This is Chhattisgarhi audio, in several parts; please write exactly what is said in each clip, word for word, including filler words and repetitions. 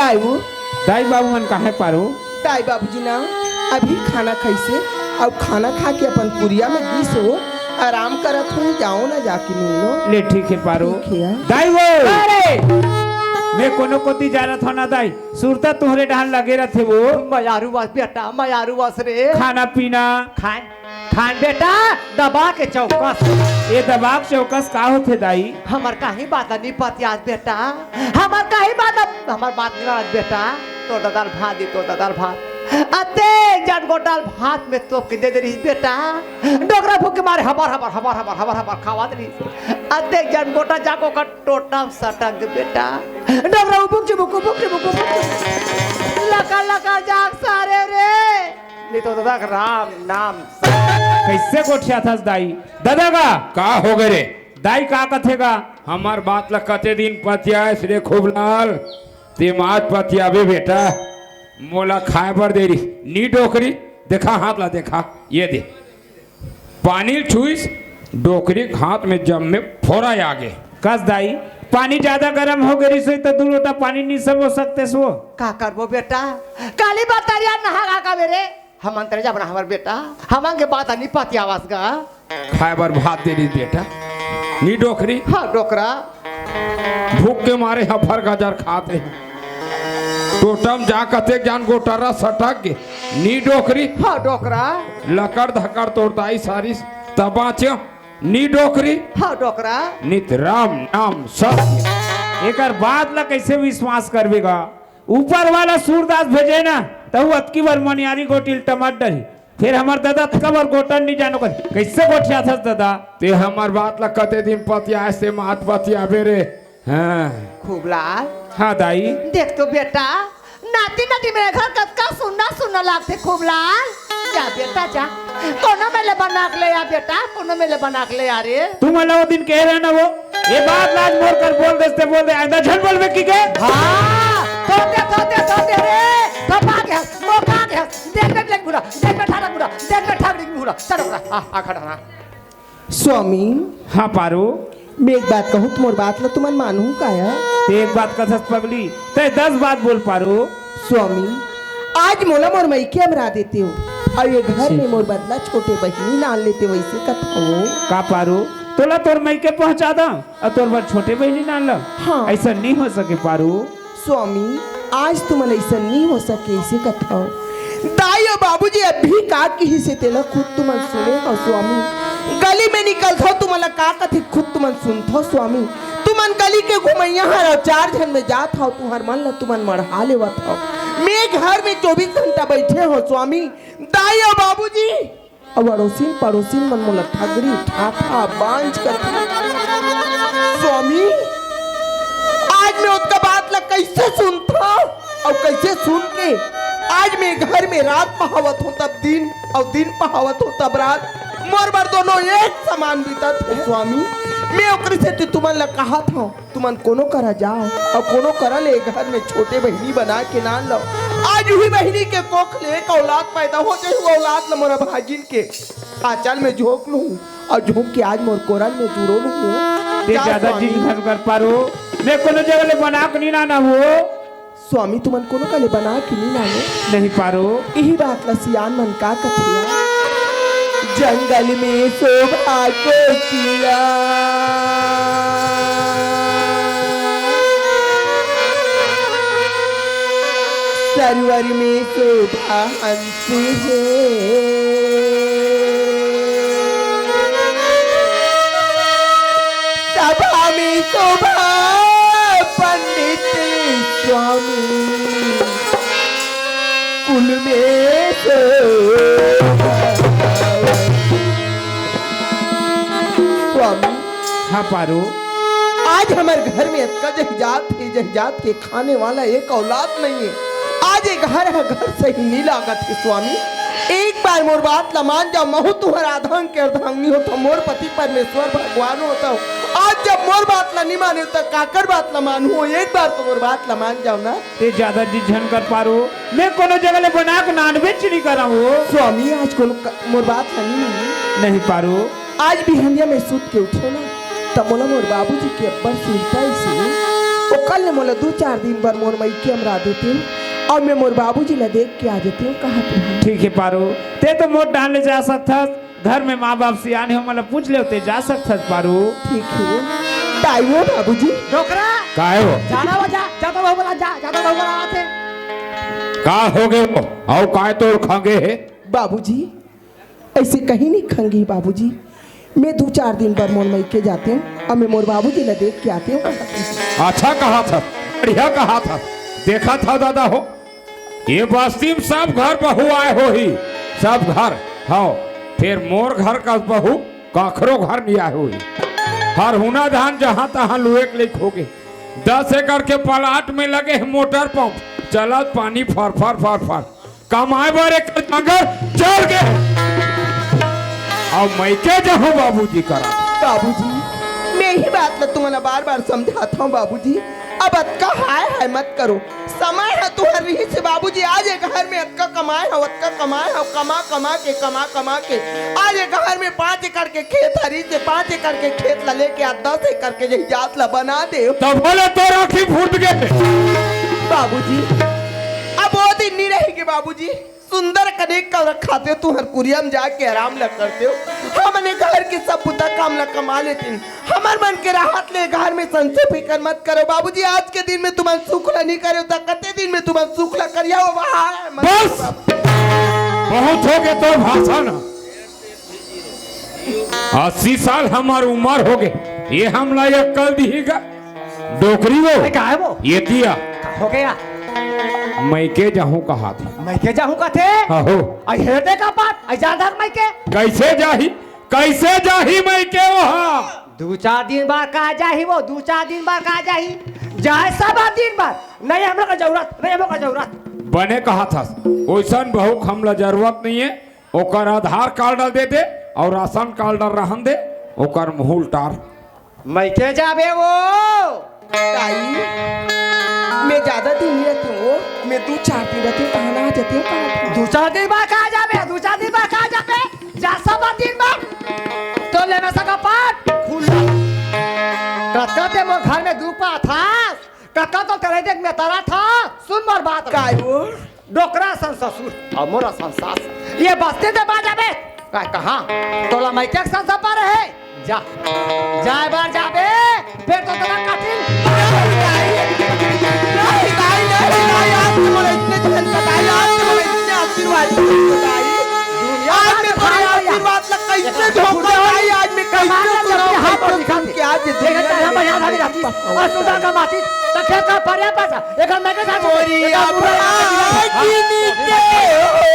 आयु। दाई बाबू मन कहाँ हे पारो? दाई बाबूजी ना अभी खाना खाइसे, अउ खाना खा के अपन कुरिया में गिस हो, आराम करत हो, जाओ ना जाके मिल लो। ले ठीक हे पारो। ठीक हे। दाई वो। अरे! मैं कोनो कोती जा रहा था ना दाई, सुरता तुहरे डहान लगे रथे वो। मयारू बस बेटा, मयारू बस रे। खाना पीना। खाए खान बेटा, दबा के चौकस। ये दबा के चौकस का होथे दाई? हमर काहीं बात नी पतियास बेटा, हमर काहीं बात, हमर बात नी मानस बेटा। तोर ददा ल भात दी, तोर ददा ल भात। अतेक जन गोटा ल भात में तोप के दे दे रहिस बेटा। डोकरा भूख के मारे हबर हबर हबर हबर हबर हबर खावत रहिस। अतेक जन गोटा जाको कर टोटा म सटक दे बेटा। डोकरा उबुक चिबुक, उबुक चिबुक, उबुक चिबुक। लकर लकर जाग सारे रे। नहीं तो दादा राम नाम। कइसे गोठियाथस दाई? ददा गा। का हो गे रे? दाई का कथे गा? हमर बात ल कते दिन पतियास रे खूबलाल, तेम आज पतियाबे बेटा। मोला खाए बर दे रही नी डोकरी। देखा हाथ ला, देखा ये दे। पानी ल छुइस, डोकरी के हाथ में जम्मे फोरा आ गे। कस दाई, पानी जादा गरम हो गे रहिस होही त दू लोटा पानी नी सबो सकतेस वो। का करबो बेटा, काली बतरिया नहा गा का मेरे। हमन तरे जा बना हमर बेटा, हमन के बात नी पतियावस गा। खाए बर भात दे रही बेटा, नी डोकरी। हाँ डोकरा। भूख के मारे हफर गजर खात रही। टोटा म जा कतेक जान गोटरा सटक गे, नी डोकरी। हाँ डोकरा। लकड़ धकड़ तोर दाई सारिस, तब बाँच्यो, नी डोकरी। हाँ डोकरा। नित राम नाम सत्य। एकर बात ला कइसे विश्वास करबे गा? ऊपर वाला सूरदास भेजे ना, त वो अतकी बर मनियारी गोटी ल टमट डरही। फेर हमर ददा अतका बर गोटन नी जानो कर। कइसे गोठियाथस ददा? ते हमर बात ला कते दिन पतियास ते मात पतियाबे रे। हाँ। खूबलाल। हाँ दाई। देख तो बेटा, नाती नाती मेरे घर कतका सुन्ना सुन्ना लागथे खूबलाल। जा बेटा जा, कोनो मेले बना के ले आ बेटा, कोनो मेले बना के ले आ रे। तुमन ला वो दिन कहे रहे ना वो, ये बात ला आज मोर कर बोल देस ते बोल दे, आइंदा झन बोलबे कहिके। हाँ, थोते, थोते, थोते रे, थपा के हस, मोका के हस, देख में लेके घूरा, देख में ठाड़ा घूरा, देख में ठाकड़ी घूरा, चलो घूरा, आ, आ खड़ा रहा। स्वामी। हाँ पारो। मैं एक बात कहूँ, त मोर बात ला तुमन मानहू काया? ते एक बात कथस पगली, ते दस बात बोल पारो। स्वामी, आज मोला मोर मइके अमरा देतेव, अउ ये घर में मोर बदला छोटे बहिनी नान लेतेव, वइसे कथव। का पारो, तोला तोर मइके पहुँचा दंव, अउ तोर बर छोटे बहिनी नान ला? हाँ। अइसन नी हो सके पारो। स्वामी, आज तुमन अइसन नी हो सके, अइसे कथव। दाई अउ बाबूजी अभी का किहिसे तेला खुद तुमन सुने हव स्वामी। गली में निकलथव, तुमन ला का कथे खुद तुमन सुनथव स्वामी। तुमन गली के घुमइया हरव, चार झन में जात हव, तुहर मन ला तुमन मढ़ा लेवत हव। मैं घर में चौबीस घंटा बइठे हव स्वामी। दाई अउ बाबूजी अउ अड़ोसिन पड़ोसिन मन मोला ठगरी, ठाठा, बांझ कथे। स्वामी, आज मैं ओतका बात ला कइसे सुनथव अउ कइसे सुन के आज मैं घर में रात पहावत हंव तब दिन अउ दिन पहावत हंव तब रात, मोर बर दोनों एक समान बीतत हे स्वामी। मैं ओकरे सेती तुमन ला कहत हंव, तुमन कोनो करा जाव अउ कोनो करा ले घर में छोटे बहिनी बना के नान लव। आज उही बहिनी के कोख ले एक औलाद पैदा हो जाही, वो औलाद ल मोर भागिन के आंचल में झोंक लूं अउ झोंक के आज मोर कोरल में जुड़ो लूं। ते जाव जादा स्वामी। जिद झन कर पारो, मैं कोनो जगह ले बना के नी नानव वो। स्वामी, तुमन कोनो करा ले बना के नी नानो। नहीं पारो। इही बात ला सियान मन का कथे? जंगल में शोभा कोकिला, सरवर में शोभा हंस हे। सभा में शोभा पंडित स्वामी, कुल में शोभा। स्वामी। हाँ पारो। आज हमर घर में अतका जहिजात हे, जहिजात के खाने वाला एक औलाद नहीं हे। आज ये घर ह घर सही नी लागत हे स्वामी। एक बार मोर बात ला मान जाव, महू तुहर आधांग के अर्धांगिनी होथंव, मोर पति परमेश्वर भगवान होथंव। आज जब मोर बात ला नी माने त काकर बात ला मानहूं? एक बार तो मोर बात ला मान जाव ना। ते जादा जिद झन कर पारो, मैं कोनो जगह ले बना के नानबेच नी करंव वो। स्वामी, आज कोनो क-, मोर बात ला नी माने। नहीं पारो। आज बिहनिया में सुत के उठे ना, त मोला मोर बाबूजी के अब्बड़ सुरता आइसे। वो कल ले मोला दू चार दिन बर मोर मइके अमरा देते, अउ मैं मोर बाबूजी ला देख के आ जाते हूँ, कहा तू। ठीक हे पारू, ते तो मोर डाहन ले जा सकथस, घर में माँ बाप सियान हे, ओमन ला पूछ ले, ते जा सकथस पारू। ठीक हे। ताई वो बाबूजी। डोकरा। काय हो? जाना वो जा, जा तो बहू बोला, जा, जा तो बहू बोला आथे। का हो गे वो? अउ काय तोर खंगे हे? बाबूजी, अइसे कहीं नहीं खंगी बाबूजी। मैं दू चार दिन बर मोर मइके जाते हूँ, अउ मैं मोर बाबूजी ला देख के आते हूँ। अच्छा कहा था, बढ़िया कहा था। देखा था दादा हो, ये बस्ती में सब घर बहू आए होही, सब घर। हव, फेर मोर घर का बहू काखरो घर नहीं आए होही। हर हुना धान जहाँ तहाँ लुए के लेक होगे। दस एकड़ के प्लाट में लगे हे मोटर पंप, चलत पानी फर फर फर फर। कमाए बर एक नांगर चल गे। अउ मइके जाहूं बाबूजी करा। बाबूजी, मैं ही बात ला तुमन ला बार-बार समझात हूं बाबूजी, अब अतका हाय हाय मत करो। समय ह तुहर रिहिस हे बाबूजी, आज ये घर में अतका कमाए हव, अतका कमाए हव, कमा कमा के, कमा कमा के आज ये घर में पांच एकड़ के खेत हरी से पांच एकड़ के खेत ला लेके आज दस एकड़ के जइजात ला बना दे। तब बोले तोर आँखी फूट गे। बाबूजी, अब वो दिन नहीं रहेंगे बाबूजी। सुंदर कनेक का रखाते हो, तुहर कुरिया में जाके आराम ला करते हो। हमने घर के सब बुता काम ला कमा लेते हैं। हमर मन के राहत ले घर में संसो फिकर मत करो बाबूजी। आज के दिन में तुमन सुख ला नहीं करे हो, त कते दिन में तुमन सुख ला करिया हो, वहाँ है मत बस! करो बाबू। बहुत हो गे तोर भाषण। अस्सी साल हमर उमर हो गे, ये हमला अक्कल दिही गा? डोकरी वो। अरे, का है वो? ये दिया। का हो गया? मइके जाहूं कहा थी। मइके जाहूं कथे? आहो। अई हेरते का बात? अई जादा मइके? कइसे जाही? कइसे जाही मइके वहाँ? दू चार दिन बाद का जाही वो? दू चार दिन बाद का जाही? जाए सब दिन बाद। नहीं हमरो का जरूरत, नहीं हमरो का जरूरत। बने कहा थस, ओइसन बहू के हमला जरूरत नहीं है। ओकर आधार कार्ड दे दे अउ राशन कार्ड रहन दे, ओकर मुंह उल्टार। मइके जाबे वो। ताई, मैं जादा दिन नहीं रहती हूँ वो, मैं दू चार दिन रहती हूँ, कहाँ ना जाती हूँ, कहाँ रहती हूँ? दू चार दिन बाद कहाँ जाबे? दू चार दिन बाद कहाँ जाबे? जा सब दिन बाद। तो ले मैं सका पाट खुला। कतका ते मोर घर में दुख पात हस, कतका तो तेरे देख में तरा था। सुन मोर बात। काय वो? डोकरा सन ससुर अउ मोर सन सास। ये बस्ती ते बाज आबे। काय कहा? तोला मइके के सन सपा रहे। जा। जाए बार जाबे। फेर तो तोला कठिन। नहीं, नहीं, नहीं, नहीं, आज तो मोला इतने जन सताई, आज तो मोला इतने आशीर्वाद सताई। आज मैं तोरे आशीर्वाद ला कइसे धोखा खाई, आज मैं कइसे सुनाऊं, कइसे सुन के आज ये दुनिया में देखा, बढ़िया भाभी रहती। अउ सुधा का माटी, त खेत का फरिया पासा, एकर मैं के साथ मोरी एकर पूरा अभागिनी के हो।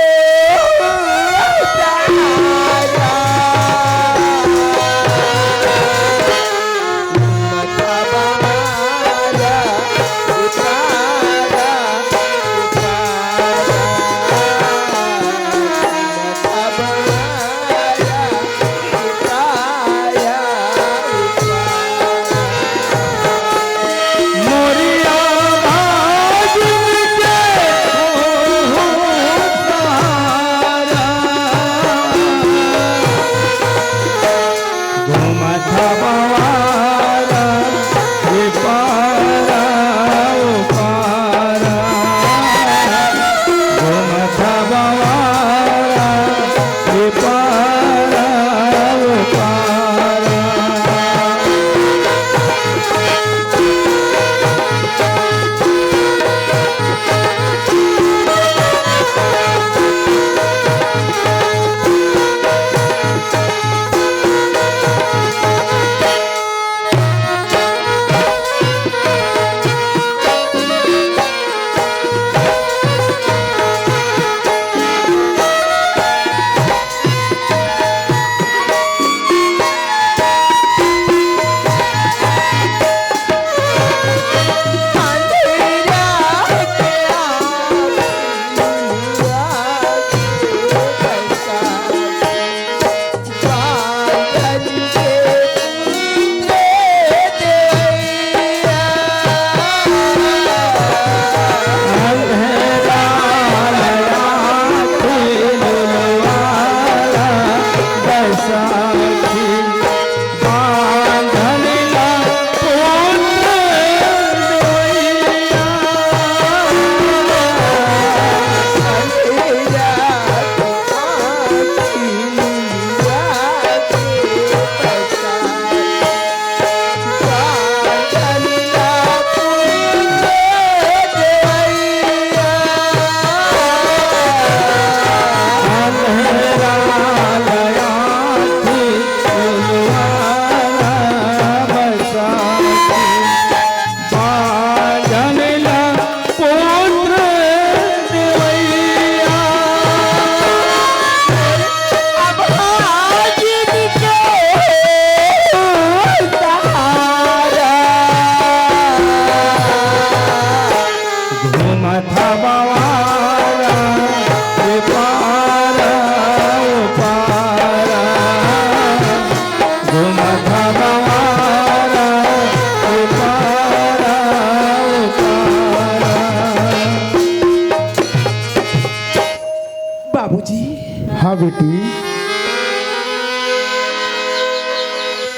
हाँ बेटी।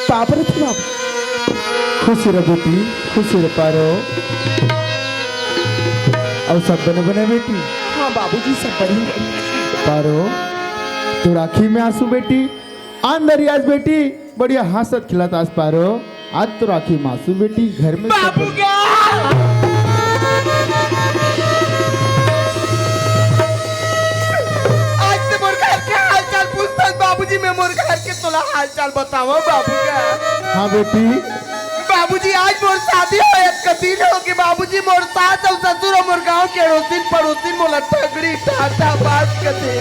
पाप रे तू बाप। खुशी रह बेटी, खुशी रह पारो। अउ सब बने बने बेटी। हाँ बाबूजी, सब बढ़िया। पारो, तोर आँखी में आंसू बेटी, अंदर ही आज बेटी, बढ़िया हंसत खिलत आस पारो। आज तोर आँखी में आंसू बेटी, घर में सब बाबू गा! आज तो मोर घर के हाल चाल पूछथस बाबूजी, मैं मोर घर के तोला हाल चाल बतावंव बाबू गा। हाँ बेटी। बाबूजी, आज मोर शादी होय अतका दिन होगे बाबूजी, मोर सास अउ ससुर अउ मोर गांव के अड़ोसिन पड़ोसिन मोला ठगड़ी टाटा बात कथे।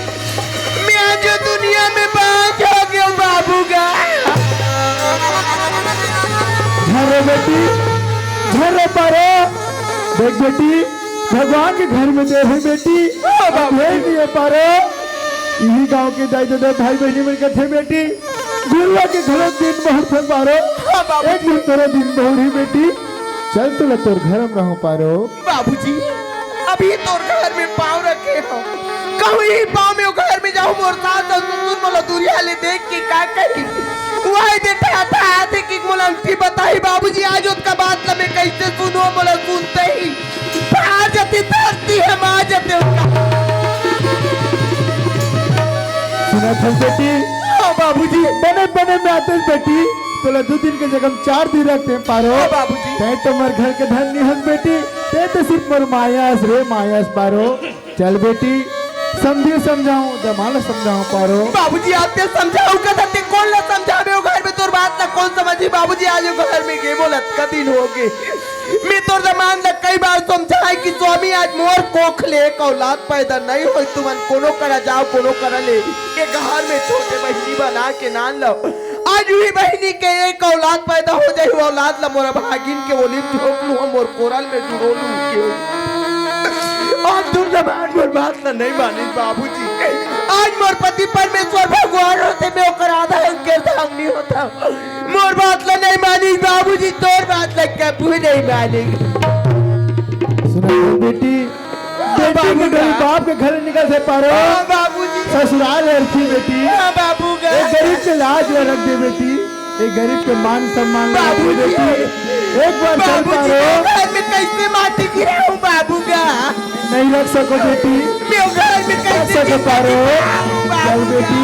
मैं आज दुनिया में बांझ हो गेंव बाबू गा। झन रो बेटी, झन रो पारो। देख बेटी, भगवान के घर में देर हे बेटी, ओ बाबू। अंधेर नइ हे पारो। इही गांव के दाई ददा भाई बहिनी मन कथे बेटी, गुरुआ के घलो दिन बहुरथे पारो। हाँ बाबू। एक दिन तोरो दिन बहुरही बेटी। चल तोला तोर घर में रहूं पारो। बाबूजी, अभी तोर घर में पांव रखे हंव। कहूं इही पांव में ओ घर में जाहूं, मोर सास अउ ससुर मोला दुरिहा ले देख के का कही? वही दे ठाठा आथे कि मोला अंगठी बताही बाबूजी, आज ओतका बात ला मैं कइसे सुनंव, मोला सुनते ही फाट जथे धरती ह, मा जथे ओतका। सुनत हस बेटी? हाँ बाबूजी। बने बने में आतेस बेटी, तोला दू दिन के जगह में चार दिन रख देंव पारो। हाँ बाबूजी। तैं तो मोर घर के धन नइ हस बेटी, तैं तो सिर्फ मोर माया अस रे, माया अस पारो। चल बेटी, समधी समझाहूं, जमाना समझाहूं पारो। बाबूजी, आप ते समझाहूं कथस ते कोन ला समझाबे? ओ घर में तोर बात ला कोन समझही? बाबूजी, आज ओ घर में गे मोला अतका दिन होगे। मैं तोर जमाना ला कई बार समझाएंव कि स्वामी, आज मोर कोख ले एक औलाद पैदा नइ होय, तुमन कोनो करा जाव, कोनो करा ले, ए घर में छोटे बहिनी बना के नान लव। आज उही बहिनी के एक औलाद पैदा हो जाही, ओ औलाद ला मोर भागिन के ओली में झोंक लूं, मोर कोरा में डुरो लूं के। आज तुम जमाना मोर बात ला नइ मानिस बाबूजी। आज मोर पति परमेश्वर भगवान होते, मैं ओकर आधा अंग के धांगनी होता। मोर बात ला नइ मानिस बाबूजी, तोर बात ला कभू नइ मानिस। सुन बेटी, बेटी बाबू के डरी का? बाप के घर निकलथे पारो। हाँ बाबूजी। ससुराल हरथे बेटी। हाँ बाबू का। एक गरीब के लाज ला रख दे बेटी, एक गरीब के मान सम्मान ला रख दे बाबूजी। बेटी। एक बार चल बाबूजी, पारो। मैं घर में कइसे माटी गिराहूं बाबू का? नइ रख सकों बेटी। मैं घर में कइसे रख सकों पारो? बाबू का? चल बेटी,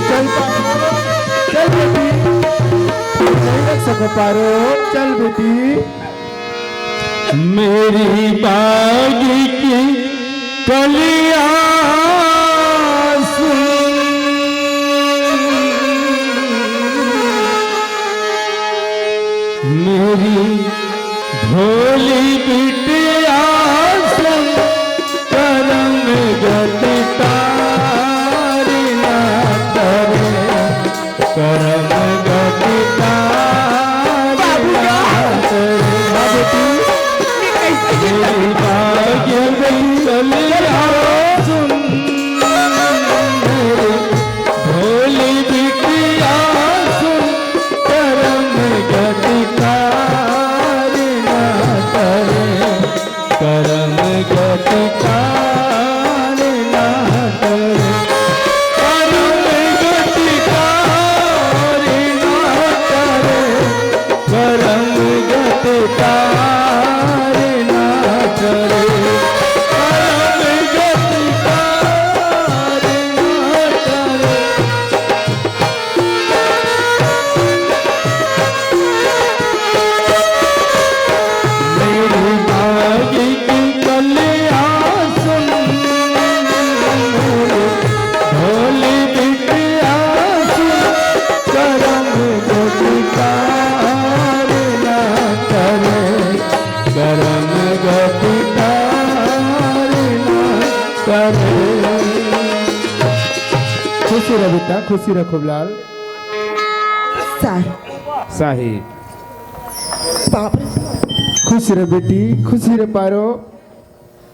चल पारो, चल बेटी। नइ रख सकों पारो, चल बेटी। मेरी बागी की कलियां सुन, मेरी भोली बिटिया सुन, करम गति तारी ना करे। करम गति तारी बाबू का। नाथ रे। हाँ बेटी। ये कैसे ये मेरी भाग्य में कल्याण सुन, मेरी भोली बिटिया सुन, करम गति तारी नाथ रे। करम गति तारी नाथ रे। करम गति तारी नाथ रे। करम गति तारी नाथ रे। करम गति तारी नाथ रे। मेरी भागी की कलियां सुन, भोली बिटिया सुन, करम गति तारी नाथ रे, करम गति तारी नाथ रे। खुशी रह बेटा, खुशी रह खूब लाल। साहेब। साहेब। बाप रे। खुशी रह बेटी, खुशी रह पारो।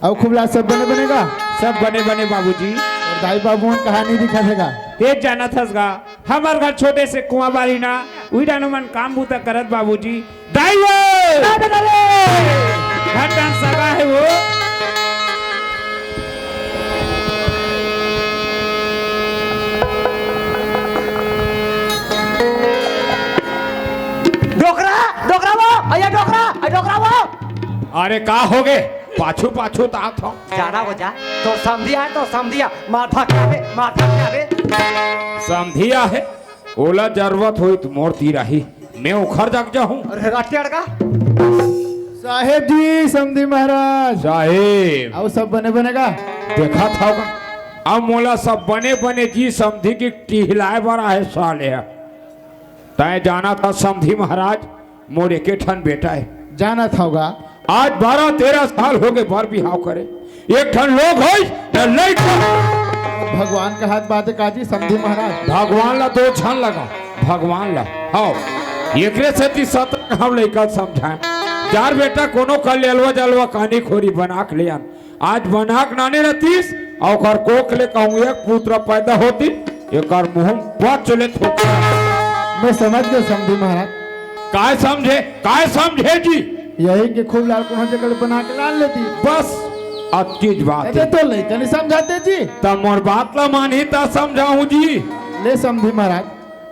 अउ खूब लाल, सब बने बने गा? सब बने बने बाबूजी। अउ दाई बाबू मन कहां नइ दिखत हे गा? तें जानत हस गा, हमर घर छोटे से कुआं बारी ना, उही डाहर मन काम बूता करत बाबूजी। दाई वो! का बता रे? घर डाहर सगा हे वो। डोकरा वो। अरे का होगे? पाछू पाछू त आत हव। जाना हो जा। तोर समधी आय, तोर समधी आय। मार धक्का बे, मार धक्का बे। समधी आहे, ओला जरूरत होही त मोर तीर आही, मैं ओखर जग जाहूं। अरे रट्टे अड़का। साहेब जी, समधी महाराज। साहेब। अउ सब बने बने का? देखत हव का? अब मोला सब बने बने जी समधी के टिहलाय बर आहे साले ह। तैं जानत हस समधी महाराज, मोर एके ठन बेटा हे। जानत हव गा। आज बारह तेरह साल होगे बर बिहाव करे, एक ठन लोग होइस न लइका। भगवान के हाथ बाते काजी समधी महाराज। भगवान ला दो झन लगा, भगवान ला। हव, एकरे सेती सतरंग हव लइका समझाए। जा रे बेटा, कोनो कर ले अलवा जलवा कानी खोरी बना के ले आन। आज बना के लाने रहतिस, अउ ओकर कोख ले कहूं एक पुत्र पैदा होतिस, एकर मुंह बच ले थोकरा। मैं समझ गेंव समधी महाराज। काय समझे, काय समझे जी? यही के खूब लाल कोनो जगह ले बना के लान लेतिस। बस, अतकीच बात अरे हे। तो लइका नहीं समझाते जी। त मोर बात ला मानही त समझाहूं जी। ले समधी महाराज,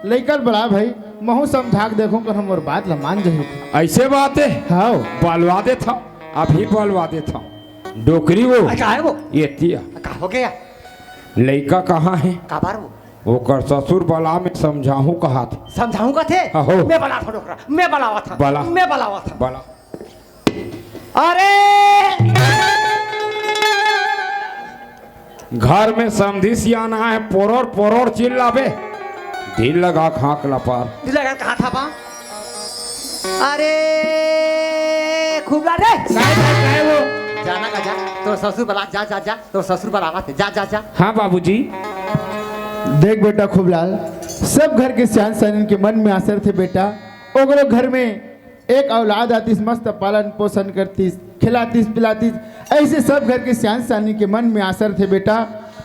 लइका ल बला भाई, महूं समझा के देखहूं, कोनो मोर बात ला मान जाही। अइसे बात हे? हव। बलवा देथंव, अभी बलवा देथंव। डोकरी वो। अच्छा हे वो। ये तिया। का होगे? लइका कहां हे? काबर वो? ओकर ससुर बला, मैं समझाहूं कहत हे। समझाहूं कहत हे? हाँ, हो। मैं बलावत हंव डोकरा, मैं बलावत हंव। बला। मैं बलावत हंव। बला। अरे! घर में समधी सियान आय, पोरोर पोरोर चिल्लाबे। दिल लगा के हाँक ला पार। दिल लगा के हाँक ला पार। अरे, खूब ला रे। काय, काय, काय वो? जाना का जा, तोर ससुर बला, जा, जा, जा, तोर ससुर बलावत हे, जा, जा, जा। हाँ बाबूजी। देख बेटा खूबलाल, सब घर के सियान सियानिन के मन में आस रथे बेटा, ओकरो घर में एक औलाद आतिस, मस्त पालन पोषण करतिस, खिलातिस पिलातिस, अइसे सब घर के सियान सियानिन के मन में आस रथे बेटा।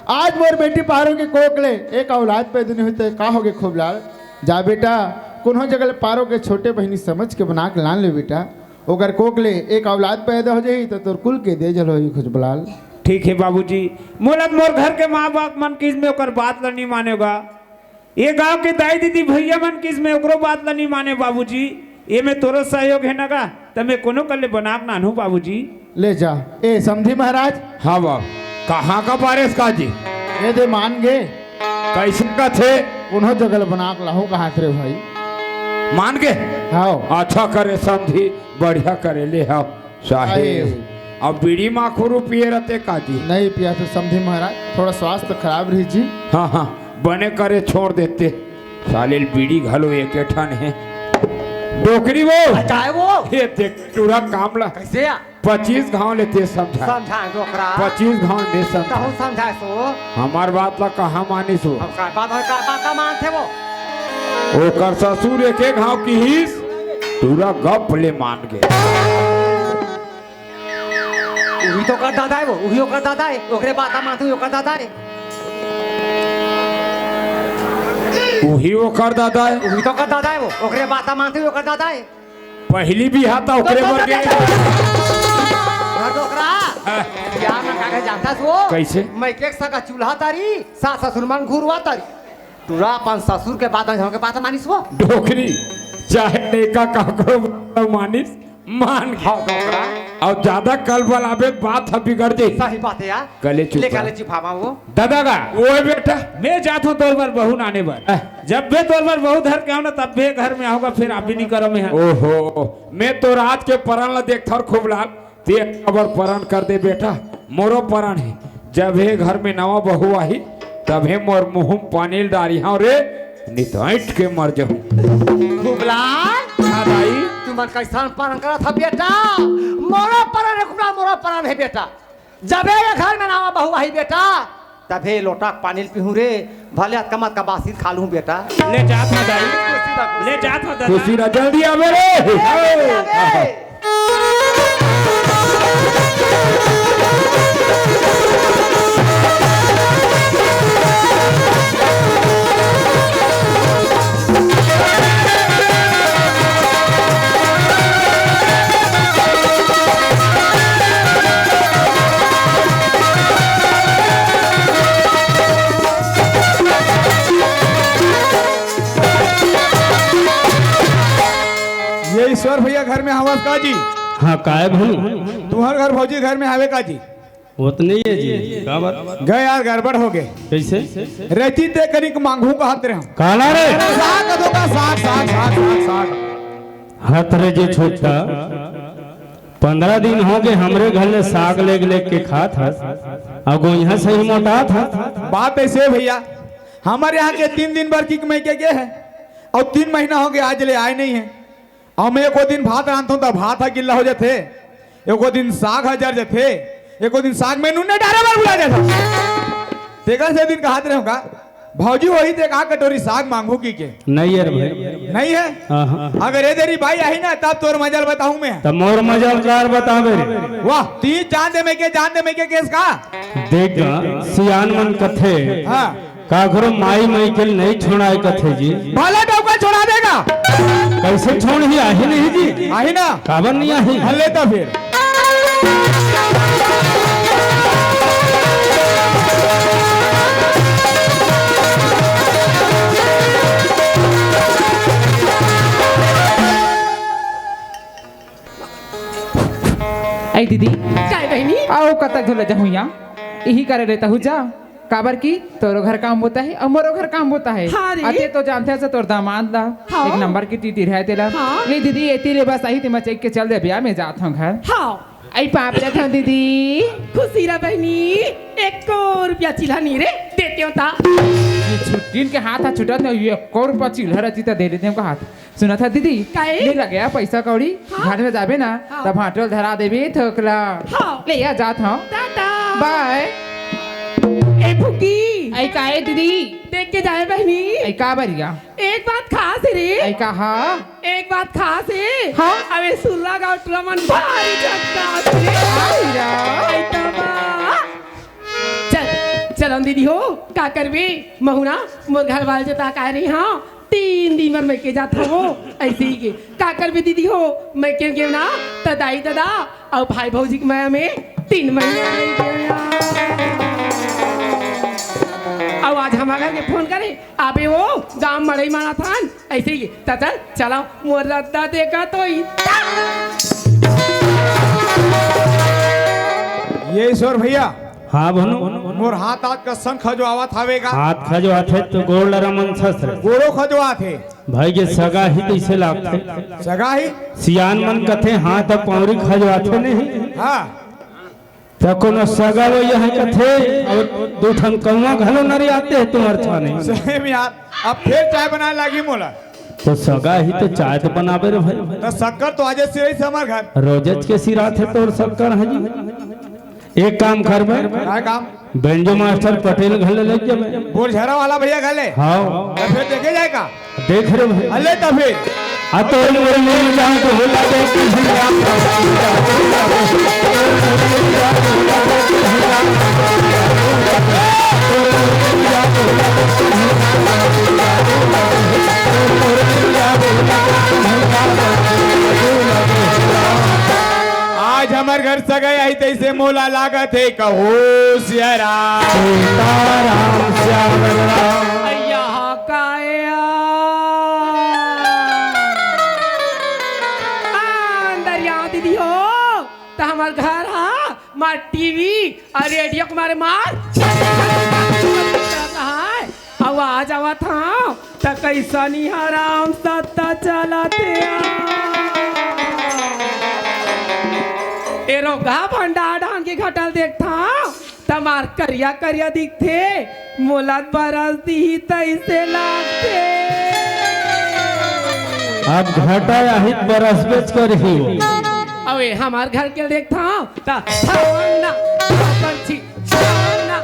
आज मोर बेटी पारो के कोख ले एक औलाद पैदा नइ होइस त का होगे खूबलाल? जा बेटा, कोनो जगह ले पारो के छोटे बहिनी समझ के बना के लान ले बेटा। ओकर कोख ले एक औलाद पैदा हो जाही त तोर कुल के तेज होही खूबलाल। ठीक हे बाबूजी, मोला त मोर घर के माँ बाप मन किहिस, मैं ओकर बात ल नइ मानेंव गा। ये गांव के दाई दीदी भइया मन किहिस, मैं ओकरो बात ल नइ मानेंव बाबूजी। ये में तोरो सहयोग हे न गा, त मैं कोनो कर ले बना के लानहूं बाबूजी। ले जा। ए समधी महाराज। हाँ बाप, कहाँ का पारेस का जी? ये दे मान गे। कइसे कथे? कोनो जगह ले बना के लाहूं कहत रे भाई। मान गे? हव। अच्छा करे समधी, बढ़िया करे ले हव। साहेब, आए। अब बीड़ी माखुर पिए रहिते का जी? नहीं पिया तो समधी महाराज, थोड़ा स्वास्थ्य खराब रही जी। हाँ, हाँ, बने करे छोड़ देते। साले ल बीड़ी घलो एके ठन हे। डोकरी वो। काय वो? ये देख, टूरा काम ला। कइसे या? पच्चीस घांव ले तें समझाय। समझाय डोकरा। पच्चीस घांव में समझाय। तहूं समझाय सो। हमर बात ला कहाँ मानिस वो? अब का बात हे, का बात का मानथे वो? ओकर ससुर एके घांव किहिस, टूरा गप ले मान गे। उही तो ओकर दादा हे वो, उही ओकर दादा हे, ओकरे बात मानथे ओकर दादा हे। उही ओकर दादा हे। उही तो ओकर दादा हे वो, ओकरे बात मानथे ओकर दादा हे। पहिली बिहा त ओकरे बर गे। अरे डोकरा, हाँ। बिहा में का कहे जानथस वो? कइसे? मइके के सगा चूल्हा तरी, सास ससुर मन घुरवा तरी। टूरा अपन ससुर के बात, हमके बात मानिस वो? डोकरी, चाहे लइका काकरो बात मानिस, मान गे। हाँ, डोकरा। अउ जादा कल बलाबे त बात ह बिगड़ जाही। सही बात हे यार। कले चुप ले कर। कले चुपावा वो। दादा गा। ओए बेटा। मैं जात हंव तोर बर बहू लाने बर। अह। जब भी तोर बर बहू धर के आहूं ना, तब भी घर में आहूं गा, फेर अभी नइ करंव मैं। ओहो, मैं तो राज के परन ला देखथंव खूबलाल। तें काबर परन कर दे बेटा, मोरो परन हे। जब हे घर में नवा बहू आही, तभे मोर मुंह म पानी ल डारिहंव रे, नित अइंठ के मर जहूं। खूबलाल, हाँ दाई। तुमन कइसन परन करत हव बेटा? मोरो परन हे खूबलाल, मोरो परन हे बेटा। जब हे घर में नवा बहू आही बेटा, तभे लोटा के पानी ल पीहूं रे, भले अतका मत का बासी ल खा लूं बेटा। ले जात हंव दाई, ले जात हंव दादा। खुशी रह, जल्दी आबे रे। ए, ए, ए। ये ईश्वर भैया घर में हवस का जी? हाँ, काय भनू? तुम्हर घर भौजी घर में हवे का जी? ओतने ही है जी। का बात? गए यार, गड़बड़ हो गए। कैसे? रेती ते कनिक मांगू कहत रहे हम। काला रे? साग कदो का साग, साग, साग, साग, साग। हत रे जे छोटा, पंद्रह दिन हो गए हमरे घर ले साग लेग लेग के खात हस, अउ गोइहा सही मोटात हस। बात ऐसे है भैया, हमारे यहाँ के तीन दिन बर किक मइके गे हे, अउ तीन महीना हो गए आज ले आए नहीं है। अउ मैं एको दिन भात रांधथों त भात ह गिल्ला हो जाथे, एको दिन साग ह जर जाथे, एको दिन साग में नून नहीं डारे बर भुला जाथे। तेकर से दिन कहत रहे का, भौजी वही ते का कटोरी साग मांगू की के? नहीं यार भाई। नहीं है? हाँ, हाँ। अगर ए देरी बाई आही ना, तब तोर मजल बताऊं मैं। तब मोर मजल कार बतावे रे। वाह, तीन चांद में के, चांद में के केस का? देख गा, सियान मन कथे, हाँ। काकरो माई मइके ल नहीं छोड़ाय कथे जी। भला डौका छोड़ा देगा। कैसे छोड़ही, आही नहीं जी। आही ना। काबर नहीं आही? हले तो फिर। ऐ दीदी। काय बहिनी? अउ कतक झोले जहूँ या। इही करे ले तहू जा। काबर कि तोरो घर काम होता है अउ मोरो घर काम होता है। हाँ रे। अते तो जानते हस तोर दामाद ला। हाँ। एक नंबर की टीटी रहे तेला। हाँ। ले दीदी, एती ले बस आही, ते मैं चेक के चल दे, ब्याह में जात हूँ घर। हाँ। आई पाप जात हूँ दीदी। खुशी रह बहिनी, एको रुपया चिल्हा नहीं रे, देते हो ता। ये छुट्टीन के हाथ हाथ छुटत नहीं, ये एको रुपया चिल्हा रहती तो दे देते हमको हाथ। सुना था दीदी, काहे? ले लगे पैसा कौड़ी, हाँ। घर में जाबे ना, हाँ। तब हाटोल धरा देबे थोकला। हाँ। ले या जात हूँ। टाटा। बाय। ए फुकी। ऐ काहे दीदी? देख के जाए बहिनी। ऐ का बरिया? एक बात खास है रे। ऐ का हा? एक बात खास है। हाँ। अबे सुर्रा गाँव टुरा मन भारी झक्कास रे। आई रा। ऐ तबा। चल, चलन दीदी हो, का करबे? महुना, मोर घर वाले जता का रही, हाँ, तीन दिन बर मइके जात हवो, ऐसे ही के। का करबे दीदी हो, मइके गेंव ना, त दाई ददा अउ भाई भौजी के मया में तीन महीना रह गेंव। अउ आज हमर घर के फोन करे, आबे वो गाँव मड़ई माना थान, ऐसे ही के। त चल, चला, मोर रद्दा देखा तो ही। ये ईश्वर भैया, हाँ भनू। मोर हाथ हाथ कसम खजवावत हवे गा। हाथ खजवाथे तो गोड़ ल रमन सस रे। गोड़ो खजवाथे। भाई के सगा ही तइसे लागथे। सगा ही? सियान मन कथे हाथ अउ पौरी खजवाथे नहीं। हाँ। त कोनो सगा वो यह कथे अउ दू ठन कौवा घलो नरियाते हे तुम्हर छाने। सही में यार, अब फिर चाय बनाए लागी मोला। तो सगा ही तो चाय तो बनाबे रे भाई। तो शक्कर तो आजे से रही हमार घर। रोजच के सिरात हे तोर शक्कर है जी। एक काम करबे। का काम? बेंजो मास्टर पटेल घर ले लेके जाबे। बोरझरा वाला भैया घर ले? हाँ। तो फिर देखे जाए का? देख रे भाई। अले तो फिर। आ तो मोर मिल जाए तो होला देख के झिझिया। आज हमर घर सगाई आई तइसे मोला लागत हे कहो सिया राम। सीताराम श्याम राम। यहाँ काया। अंदर यहाँ दीदी हो, त हमर घर हा, मार टीवी अउ रेडियो के मारे मार। आवाज आवत हव, त कइसनी हराम सत्ता चलत हे। ए रोगहा भंडार ढांगी घटल देखथव, त मार करिया करिया दिखथे, मोला बरस दिही तइसे लागथे। अब घटा आही त बरसबेच करही। अबे हमर घर के देखथव, त थावना, परछी, थावना,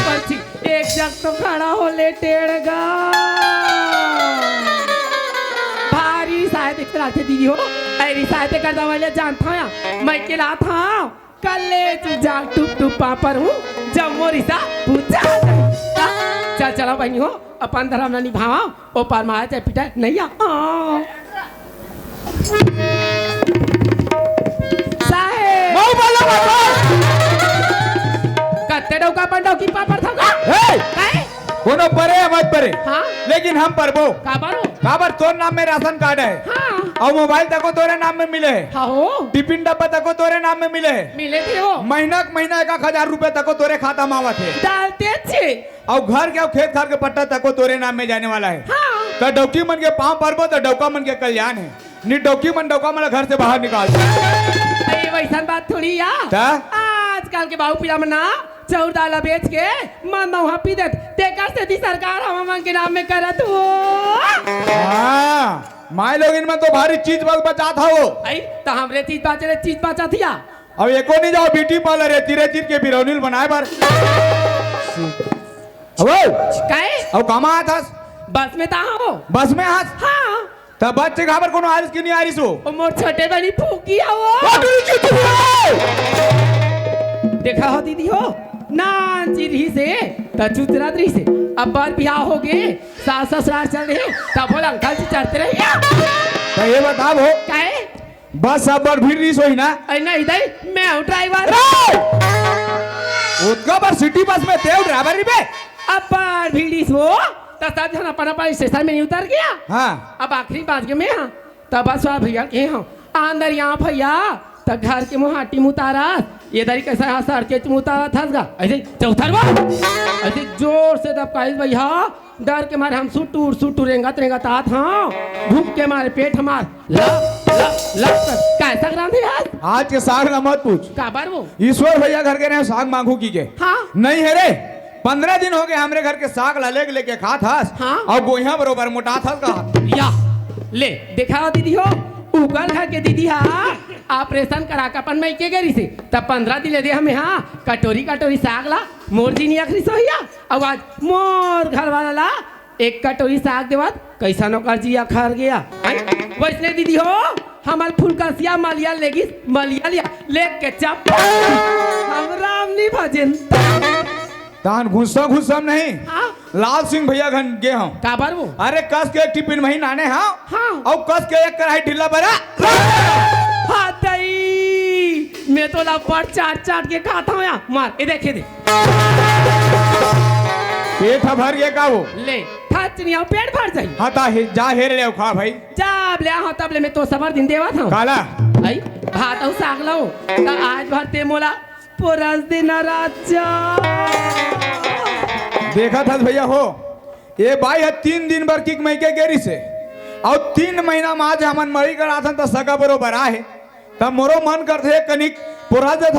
परछी। एक जग तो खड़ा हो ले टेढ़ गा। भारी रिसाय देख लागथे दीदी हो। अरे रिसाय ते कर दवा ले जानथव या। मइके लाथव। कल्ले चुप जाग टुप टुप पापर हूँ। जब मोर रिसा बुझा जाही। चल चला बहिनी हो। अपन धरम ला निभावा। ओ पार मारा चाहे पिटा नइ आ। साहेब। मऊ बोलो बाबा। कत्ते डौका अपन डौकी पापर थव का? हे! काहे? कोनो परे या मत परे, हाँ। लेकिन हम परबो। काबर हो? काबर तोर नाम में राशन कार्ड हे। हाँ। अउ मोबाइल तको तोरे नाम में मिले हे। हाँ हो। टिफिन डब्बा तको तोरे नाम में मिले हे। मिले थे हो। महीना के महीना एक एक हजार रुपया तको तोरे खाता में आवत हे। डालते छे। अउ घर के अउ खेत खार के पट्टा तको तोरे नाम में जाने वाला हे। हाँ। त डौकी मन के पाँव परबो त डौका मन के कल्याण हे। नी डौकी मन डौका मन ला घर से बाहर निकाल दे। अरे वैसन बात थोड़ी या। त? आजकल के बाऊ पीला मन ना चाउर दाल ला बेच के मन मउहा पी देत, तेकर सेती सरकार हमन के नाम में करत हो। हाँ, माय लोगिन मन तो भारी चीज बस बचात हवो। अई, त हमरे चीज बाचे ले चीज बाचत हिया। अब एको नहीं जाओ ब्यूटी पार्लर हे, तीरे तीर के बिरौनी ल बनाए बर। अबे, काहे? अब कामा आत हस? बस में ता हो। बस में हस? हाँ। त बस से घाबर कोनो आरिस कि नहीं आरिस हो? ओ मोर छोटे बनी फूकी हवो। ओ, दीदी, चुप रहो। देखा हो दीदी हो, नान ची रहिसे, त चुचरात रहिसे। अब बार बिहाव हो गे, सास ससुराल चल रहे, तब बोला अंकल जी चढ़ते रहिया। त ये बताओ हो, काहे? बस अब बड़ भीड़ रहिस होही ना? अरे नहीं दाई, मैं हूँ ड्राइवर। रे! ओतका बड़ सिटी बस में तें ड्राइवर रहिबे? अब बड़ भीड़ रहिस हो, त सब झन अपन अपन स्टेशन में नहीं उतर गया। हाँ। अब आखिरी बाँच गे मैं, हाँ। त बस वाला भैया के, हाँ, अंदर यहाँ भैया, त घर के मुहाटी में उतारस, ये दरी कैसा यहाँ सड़के में उतारत हस गा? ऐसे चौथर बा, ऐसे जोर से दबकाइस भैया, डर के मारे हम सुटुर सुटुर रेंगत रेंगत आत हन, भूख के मारे पेट हमार लप लप लप कर। कैसा रांधे आज? आज के साग ला मत पूछ। काबर वो? ईश्वर भैया घर के रहे साग मांगू की के। हाँ। नहीं हे रे, पंद्रह दिन हो गे हमरे घर के साग ला लेके लेके खात हस। हाँ। अउ गोइहा बरोबर मोटात हस कहा। या, ले, देखा दीदी हो, उकर घर के दीदी हा, ऑपरेशन करा के अपन मइके गे रहिसे, त पंद्रह दिन ले दे हमें, हाँ, कटोरी कटोरी साग ला, मोर जी नहीं अखरी सोहिया, अउ आज मोर घर वाला ला एक कटोरी साग देवत, कैसन ओकर जी अखर गया। हैं? वैसने दीदी हो, हमर फुलकसिया मलिया लेगिस, मलिया लिया, लेके चप। हम राम नहीं भजेन। तान घुस्सा घुस्सा नहीं। हाँ। लाल सिंह भैया घन गे हंव। काबर वो? अरे कस के एक टिफिन मही नाने हंव। हाँ। अउ कस के एक कढ़ाई ढिल्ला बरा। हाँ दई, मैं तो ला बड़ चाट चाट के खात हंव या। मार, ए देख, ए देख। पेट ह भर गे का वो? ले, खा चिनिया, पेट भर जाही। हाँ, ता हे, जा हेर ले अउ खा भाई। जब ले आहंव, तब ले मैं तो सबर दिन देवत हंव। काला? आई, भात अउ साग लाओ। त आज भर ते मोला पोरस देना राजा। देखत हस भैया हो, ए बाई ह तीन दिन बर किक मइके गे रहिसे, अउ तीन महीना म आज हमन मरी कराथन त सगा बरोबर आहे। त मोरो मन करथे कनिक पोरस देत